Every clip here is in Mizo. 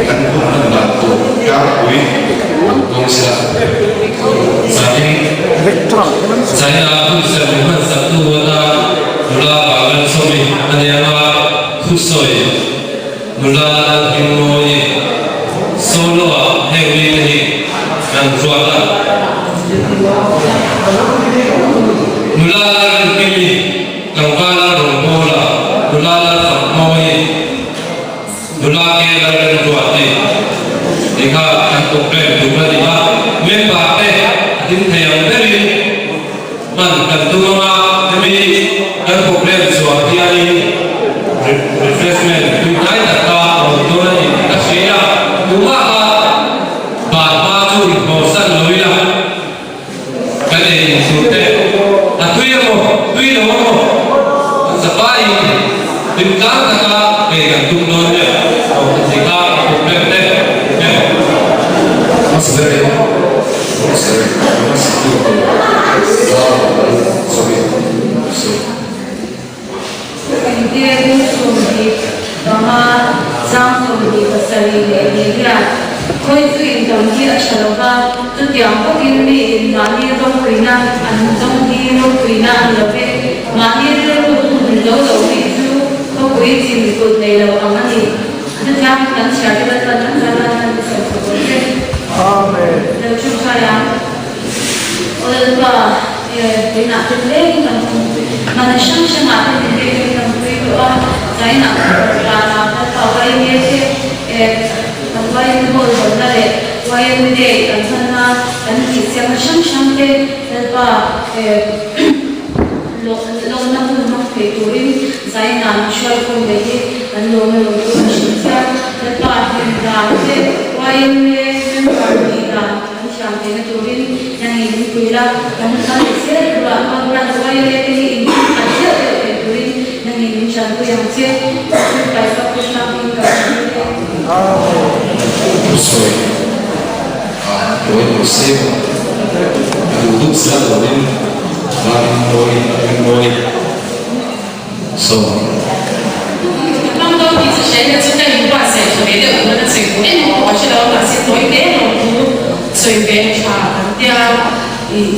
Kan hun hman dan tur tlangpui dawn sela. Zanin Zaina hun serh min hman sak hnu atan nula Vangal Sawmi a nia nga thusawi nula Lalhmingmawii solo ah heng mite hi kan ruat a. Nula Lalrinkimi, tlangval Lalrawngbawla, nula Lalfakmawii, nula ke Lalremruati tih kha kan programme tur a ni a. Member te a ding thei ang berin hman kan tum ang a, hemi kan programme chhuah hianin refreshment tui tlai tak kha a awm dawn a ni tih ka hria a, tumah kha ban hma chu inhmawhsan lo ila kan ei inchhur te a tui emaw tui lo emaw an zapaiin hlim tlang taka ei kan tum dawn nia aw ka ti kha programme te. Engtir ni 25 chang 27 hian khawi chu intawm hi a tha lo va, chutiang bawkin miin mahni ropuina an zawng hi ropuina a ni lo ve. Mahni rilru hun lo lo mi chu khawpui chin kut nei lo ang a ni. Chutiang kan chhiar te chuan an zan a an sawi chho dawn che. Lo ṭawngṭai ang. Aw Lalpa, tuinah te tlem kan hmana hrang hrangah te min pek kan pui tawh a, zainah ranah Lalpa YMA te kan YMA hall hawnna leh YMA day kan hmanna kan tihsiamna hrang hrang te Lalpa lawmna hun hmang thei turin zainah min hruaikhawm leh hi kan lawm a lawm tur a hrilh chiang. Lalpa hlim dan te YMA member nih dan Kan thiam theihna turin nang in min pui la, kan kal leh zel turah chuan branch YLA te hi in khat deuh deuh thei turin nang in min tanpui ang che. Chu Paisa Krishna hming kan hmu e. Thusawi a tawi lo se a duh duh sela lovin Lalrinmawii Rinmawii So. Hmang dawn tih chu hriat chu ka inbuatsaih tha ve deuh tur a sawi duh em pawh ka hre lo a, mahse tawi te lo thu sawi ve tha kan tia ih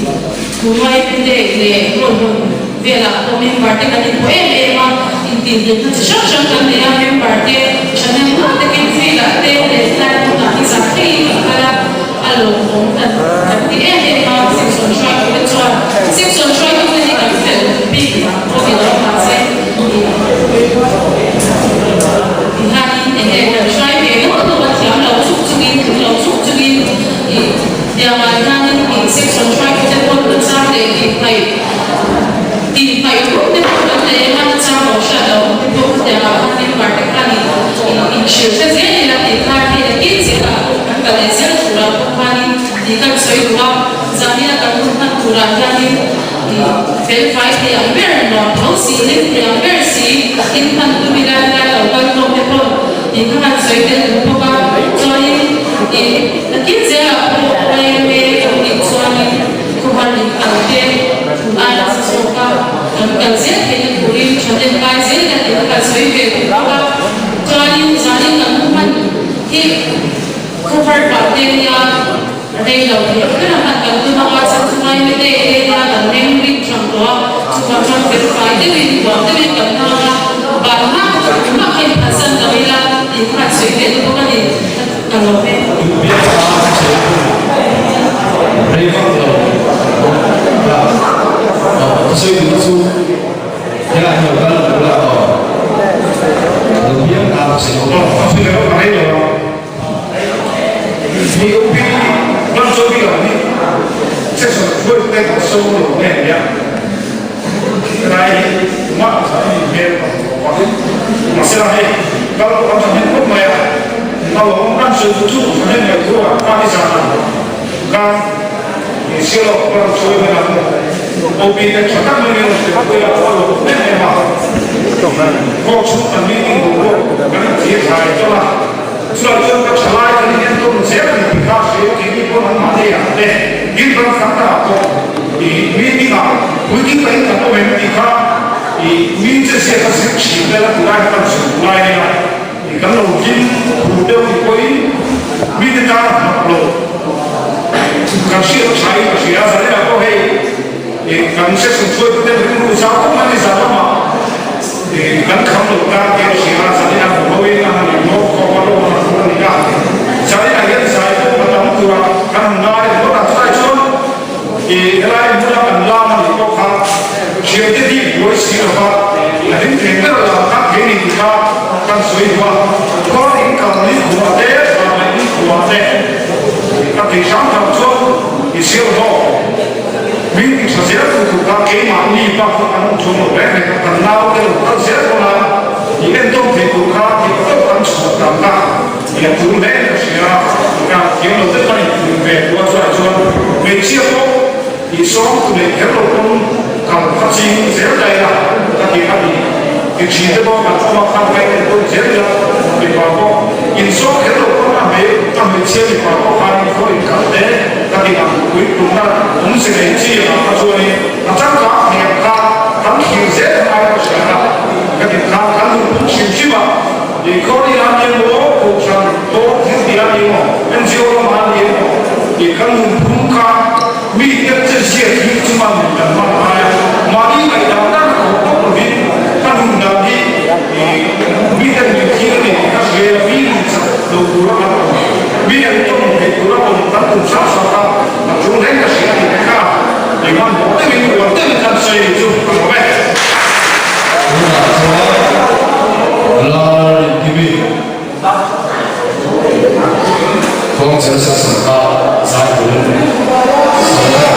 tunlai day leh hmun hmun velah pawh member te kan inpawh em em a, intihhlimna chi hrang hrang kan nei a, member te thahnem ngah takin field ah te leh helai hmunah hi zah theihin kan kal a, a lawmawm kan kan ti em em a, section hruaitute chuan section hruaitute hi kan fel bik vang pawh ni lo mahse ih hianin eng nge kan hruai ve deuh deuh a thiam lo chuk chungin tling lo chuk chungin ih tiangah hianin ih section hruaitute pawh na chang leh tih hmaih tih hmaih rum te pawh kan nei anga na chang lo hriat loh ang te pawh khatiangah khan member te khan ih inhrilh hre zel ila tih khan hei nakin zelah pawh kan kal leh zel turah pawh khanin tih kan sawi duh a, zanina kan hun hman turah hianin ih fel fai thei ang ber nuam tho si, hlim thei ang ber si in hman tum ila helai lo kal hlawm te pawh tih kha kan sawi tel duh bawk a, chuanin ih nakin zelah pawh YMA kan tih chuanin khawhar in kal te thun aia sa zawk a kan kal zel theihna turin thahnem ngai zel ila tih kha kan sawi ve duh bawk a. Chuanin zanin kan hun hman hi khawhar pah te nia rei lo theih ber a hman kan tum anga chhan chu ngai mete area kan meng ring thang tawh a, chuvang chuan fel fai deuhin buang deuhin kan hmang a, ban hma ka chu hma kha inphatsan lo ila tih kha an sawi ve bawk a ni ka lawm e. Duhbiak a chhe hun rei vak lo a ka sawi duh chu. Helai hi lo kal lo la aw. Lo piang ta ka si lo. Aw, a lo ka rei lo a. Mi upi ram chaw bi lo hi section hruai te kan so lo nge nia. Helai hi tumah ka hi hmel ka hmu lo a. Mahsela hei kal pawh kan tha hnem khawp mai a. A lo awm kan sawi chu chu tha hnem mai thu a pa hi zan a kan Sialo ram chawi mai ang OP te tha tak mai in rawn tel pui a, a lawm em em a. Khaw chhung kan meeting duh pawh kan inthir thlai tawh a, chulai chuan ka thalai kan inenkawl zel a ni tih kha hria keini pawn an mahni ang te in ram hrang hrangah pawh i meeting ah puitling takin kan awm em tih kha i mi che. chet zia kha zir thin vel a tunlai kha kan zir duh lai nia i kan lo hlim thu deuh ni pawhin mite tan a hnawk lo kan hriat tha in ka hria zanina pawh hei i kan section hruaitute rilru zau tak mai ni zan lamah i kan kham lo tan tih a hria zanina hmu ho in a han inlawm khawm a lawm a han hmu a ni a zanina hian zai pawh a tam tura kan han ngai ringawt a chulai chuan I helai hmuna kan lam a nih pawh kha thiante hi buai si lo va, a hlim thei ber lam kha kei ni tih kha kan sawi duh a, kawr in kal ni khuah te, vanlaih ni khuah te ka thei hrang hrang chuan i siam hlawk. Min ti tha zel tu tur kha keimahni bak kha kan awm chuang lo reng reng a, kan nau te lo kal zel dawn a, i entawn thei tur kha theih tawp kan chhuah tam kha. Nia tur hle ka hria, ka thiam lo deuh a ni tum ve tu a chuai chuan hmeichhia pawh i sawm tu leh kher lo pawn kal kha ching zel daih a ka ti a ni ti thin te pawh kan awm a khan ka en tawn zel ila mipa pawh in sawm kher lo pawn a hmei a hmeichhia mipa pawh khan in khaw in kal te ka ti ang pui tumna awm ze nei chi ang kha chuanin a changkang hniam kha kan thlir zel a ngai ka hria a ka ti khan kan duh pum hrim hrim a. Ikhawr i a ni emaw, Kohhran pawh thil tih a ni emaw, NGO lamah a ni emaw tih kan nunphung kha mi te che zia thil chu man in kan hman ngai a. Mahni ngaihdan dan a khawh tawp lovin ka nun dan hi mi ten min thil a ni tih ka hria a, mi nun chak lo tura kan awm, mi an tawng theih tura awm kan tum hrang hrang kha a tul reng ka hria a ni te kha i hmanhmawh deuhin uar deuhin kan sawi ni chu ka lawm e. Tunah chuan Lar Inkimi Kawngchel Section kha zai turin sawi a.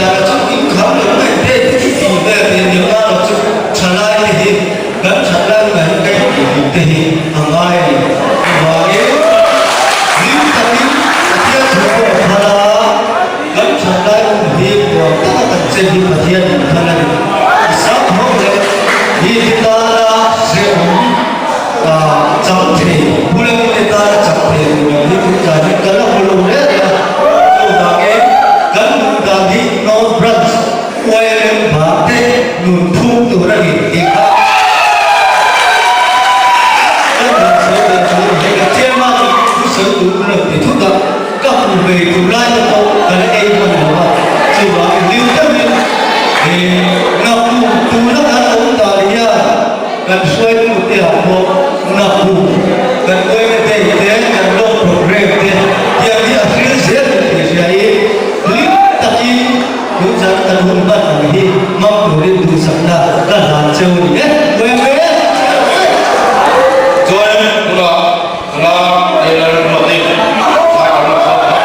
dan chu in kham lo mai te ti ti vel te ni nga lo chu thalai te hi kan thalai hunah hian ka intih hlim te hi a ngai a ni. Chuvangin hlim takin Pathian thu pawh a phal a, kan thalai hun hi nuam taka kan chen hi Pathian in phal a ni. A sam ho leh mi te tana hrehawm chang thei, bula mi te tana chang thei tur ang hi tunah hian ka la hmu lo hle reng a. Chuvangin kan duh dan hi North Branch YLM vang te nun phung tur a ni tih kha kan han sawi dan chu a ni. Hei ka chairman in thu sawi tur an rawn ti thut a, ka hmu ve tur lai te pawh ka la ei hman lo a, chuvangin hlim deuhin he Nakum tuna kan awm dan hian kan hruaitu te ah pawh Nakum kan uaina te te kan lawm program te tiang hi a hril zel ni tih hria in hlim takin Tun zan kan hun hman ang hi hmang turin duhsakna ka hlan cheu a ni e. Uaimve! Chuan tunah nula Taylor Ruatin zai a rawn chhuak a.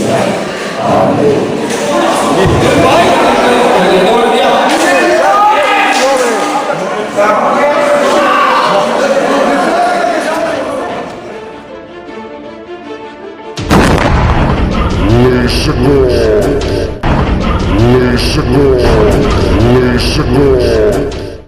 Amen. Lei Segor, Lei Segor, Lei Segor.